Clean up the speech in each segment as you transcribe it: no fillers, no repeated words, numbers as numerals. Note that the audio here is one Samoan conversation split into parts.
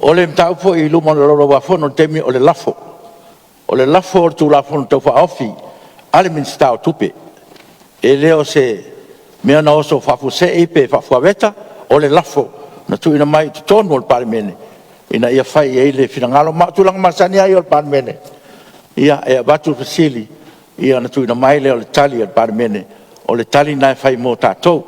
O le mataupu foi i luma o le Laulau a Fono i le taimi o le lafo. O le lafo o le Tulafono Tau Faaofi a le Minisita o Tupe, e le o se mea na oso faafuasei pe faafuaveta, o le lafo na tuuina mai i totonu o le Palemene ina ia fai i ai le finagalo. Ma o tulaga masani lava ia o le Palemene, ia e avatu le fesili ona tuuina mai lea o le tali a le Palemene, o le tali lena e fai mo tatou.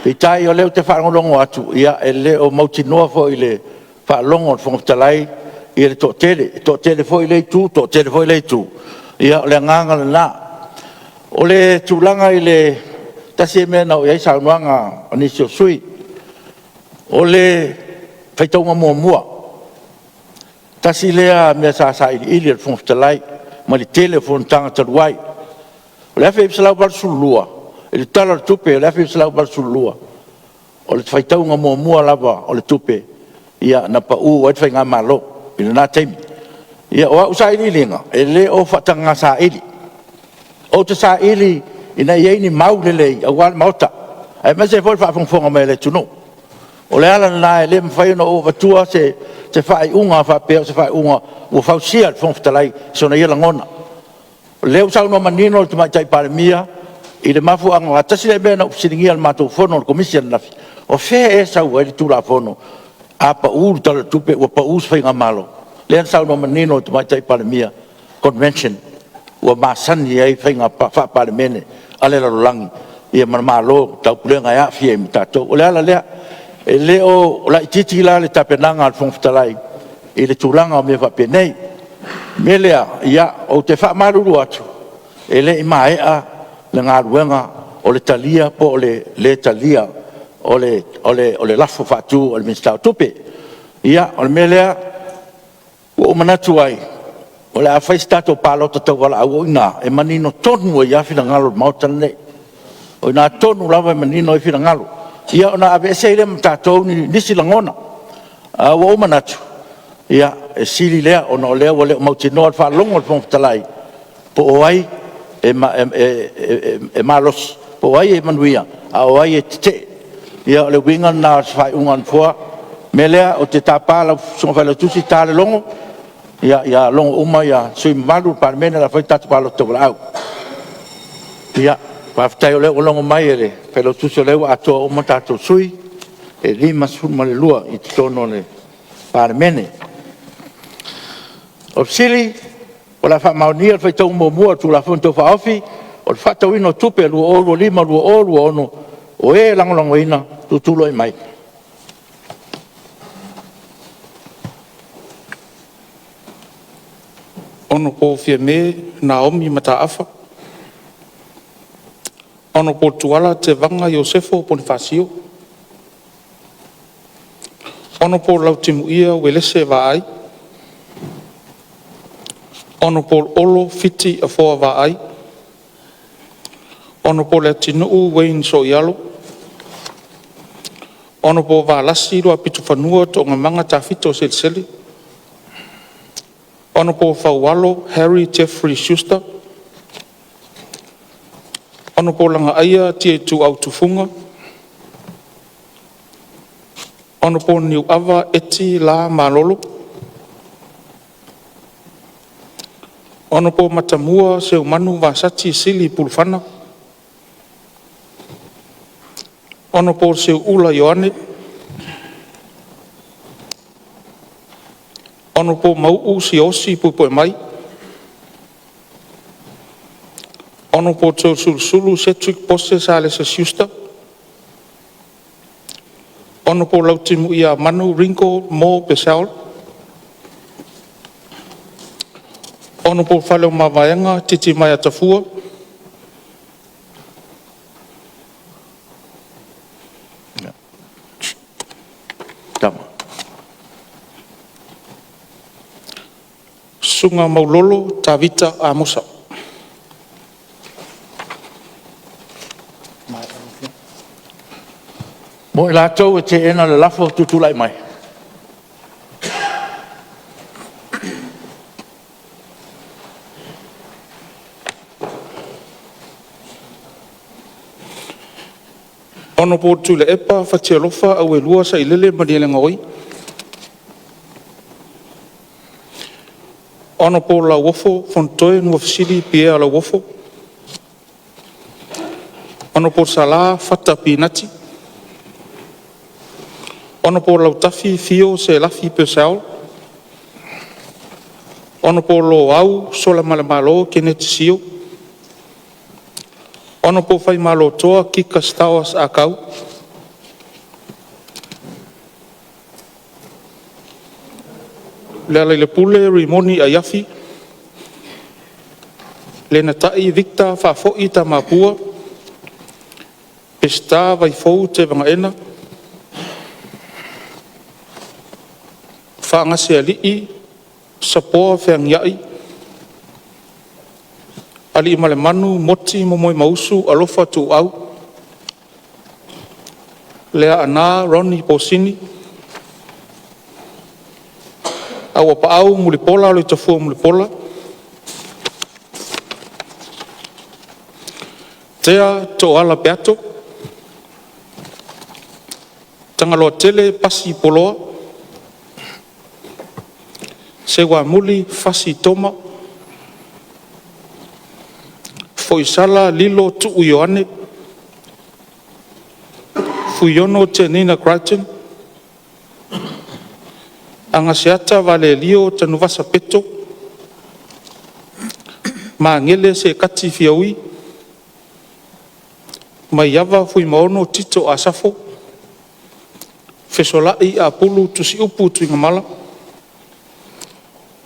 Peitai o lea ou te faalogologo atu, e le o mautinoa foi i le faalogo a le Fofoga Fetalai le toatele. E toatele foi lea Itu toatele foi lea Itu, ia o le agaga lena. O le tulaga i le tasi ia mea na oo i ai saunoaga a nisi o sui usufono, o le faitauga muamua. Tasi lea mea sa sailiili e le Fofoga Fetalai mai le tele o fonotaga talu ai. O le 1982 i le Tala o le Tupe i le 1982, o le faitauga muamua lava o le tupe na pau ai le faigamalo i lena taimi. Ia, o au sailiiliga, e le o faataga saili. Ou te saili ina ia i ai ni mau lelei aua le Maota, aemaise ai foi le faafogafoga mai a le atunuu. O le ala lena e le mafai ona ou avatua se faaiuga faapea o se faaiuga ua fausia e le Fofoga Fetalai i sona ia lagona. O lea ua saunoa manino le Tamaitai Palemia i le mafuaaga, aua tasi lea mea na ou fesiligia i le matou fono a le Komisi ananafi, o fea ea e sau ai le Tulafono a pau le Tala o le Tupe ua pau se faigamalo? Lea na saunoa manino le Tamaitai Palemia, convention ua masani ai faiga faa-Palemene a le lalolagi ma Malo o le Taupulega e aafia ai ma tatou. O le ala lea. E le o laitiiti la le tapenaga a le Fofoga Fetalai i le tulaga o mea faapenei. O le mea lea, ou te faamalulu atu, e le i maea le galuega o le talia po o le lē talia o le lafo faatu a le Minisita o Tupe. Ia, o le mea lea ua ou manatu ai, o le a fai se tatou palota tauvalaau o i ina e manino tonu ai lava finagalo o le Maota lenei. O i ina tonu lava e manino ai finagalo, ia ona aveese ai lea ma tatou nisi lagona. Ae ua ou manatu, ia, e sili lea ona o lea ua le o mautinoa i le faalogo a le Fofoga Fetalai po o ai e malosi, po o ai e manuia, a o ai e tetee. Ia o le uiga lena o se faaiuga a le Nofoa. O le mea lea ou te tapa lau Susuga i le Failautusi, ta le logo ia logo uma sui usufono mamalu o le Palemene o le a fai le tatou palota tauvalaau. Ia, faafetai o lea ua logo mai e le Failautusi o lea ua atoa uma tatou sui usufono e 52 i totonu o le Palemene. O le fesili, o le a faamaonia le faitauga muamua o le Tulafono Tau Faaofi o le Faatatauina o Tupe 2025/2026, o e lagolagoina, tutulai mai. Hon FIAME Naomi Mataafa. Hon TUALA Tevaga Iosefo Ponifasio. Hon Lautimuia Uelese Vaai. Hon Olo Fiti Afoa Vaai. Hon Leatinuu Wayne Sooialo. Hon Valasi Luapitofanua Toogamaga Tafito Selesele. Hon Faualo Harry Jeffrey Schuster. Hon Lagaaia Ituau Tufuga. Hon Niuava Eti L. Malolo. Hon Matamua Seumanu Vasati Sili Pulufana. Hon Seuula Ioane. Hon Mauu Siaosi Puepuemai. Hon Toeolesulusulu Cedric Pose Salesa Schuster. Hon Lautimuiamanu Ringo M. Purcell. Hon Faleomavaega Titimaea Tafua. Susuga Maulolo Tavita Amosa. Mo i latou e teena le lafo, tutulai mai. Hon TUILAEPA Fatialofa Auelua Sailele Malielegaoi. Hon Lauofo Fonotoe Nuafesili Pierre Lauofo. 4. Hon Sala Fata Pinati. 5. Hon Lautafi Fio Selafi Purcell. 6. Hon Loau Solamalemalo Keneti Sio. 7. Hon Faimalotoa Kika Stowers Ah Kau. 8. Lealailepule Rimoni Aiafi. 9. Lenatai Victor Faafoi Tamapua. 10. Peseta Vaifou Tevagaena. 11. Faagasealii Sapoa Feagiai. 12. Aliimalemanu Moti Momoemausu Alofa Tuuau. 13. Leaana Ronnie Posini. 14. Auapaau Mulipola Aloitafua Mulipola. 15. Tea Tooala Peato. 16. Tagaloatele Pasi Poloa. 17. Seuamuli Fasi Toma. 18. Foisala Lilo Tuu Ioane. 19. Fuiono Tenina Crichton. 20. Agaseata Valelio Tanuvasa Peto. 21. Magele Sekati Fiaui. 22. Maiava Fuimaono Tito Asafo. 23. Fesolai Apulu Tusiupu Tuigamala. 24.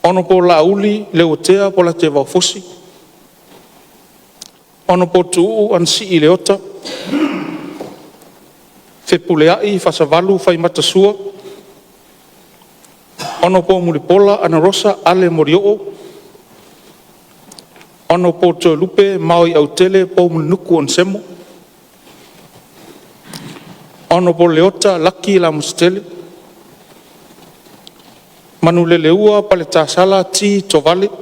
Hon Laauli Leuatea Polataivao Fosi. 25. Hon Tuuu Anasii Leota. 26. Fepuleai Faasavalu Faimata Sua. 27. Hon Mulipola Anarosa Ale Molioo. 28. Hon Toelupe Maoi Autele Poumulinuku Onesemo. 29. Hon Leota Laki Lamositele. 30. Manuleleua Paletasala T. Tovale. 31.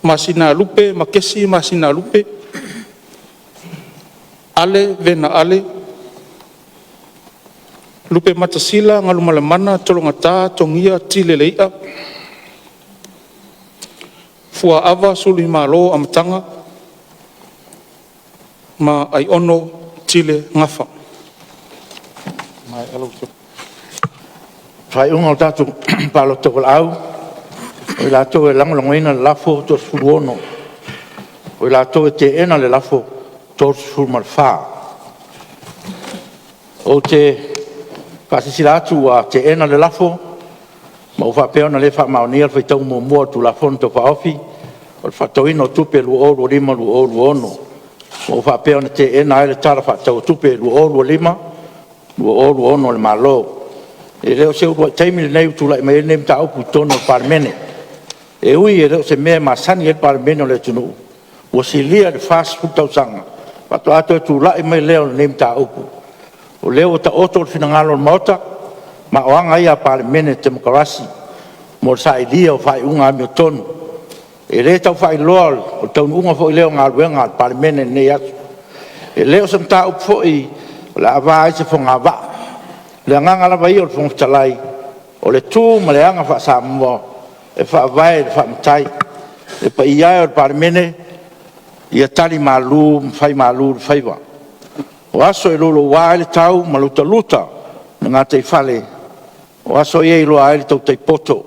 Masinalupe Makesi Masinalupe. 32. Ale Vena Ale. 33. Lupematasila Galumalemana Tologata Togia Tile Lei'a. 34. Fuaava Suluimalo Amataga, ma Aiono Tile Gafa. Faaiuga o le tatou Palota Tauvalaau, o i latou e lagolagoina le lafo, e 36. O i latou e teena le lafo, e 34. Ou te faasilasila atu ua teena le lafo ma ua faapea ona le faamaonia le faitauga muamua o le Tulafono Tau Faaofi o le Faatatauina o Tupe 2025/2026 ma ua faapea ona teena ai le Tala Faatatau o Tupe 2025/2026 a le Malo. E le o se uluai taimi lenei ua tulai mai ai lenei mataupu i totonu o le Palemene. E ui e le o se mea e masani ai le Palemene o le atunuu, ua silia i le 40 tausaga faatoa toe tulai mai lea o lenei mataupu. O lea ua taoto le finagalo o le Maota, ma o aga ia a Palemene Temokarasi mo le sailia o faaiuga amiotonu. E le tau faailoa o le taunuuga foi lea o galuega a le Palemene i lenei aso. E le o se mataupu foi o le a ava ai se fogavaa. O le agaga lava ia o le Fofoga Fetalai, o le tu ma le aga faa-Samoa e faavae i le faa-Matai. Le paia e o le Palemene, ia tali malu ma fai malu le faiva. O aso e louloua ai le tau ma lutaluta le gataifale, o aso ia e iloa ai le tautai poto.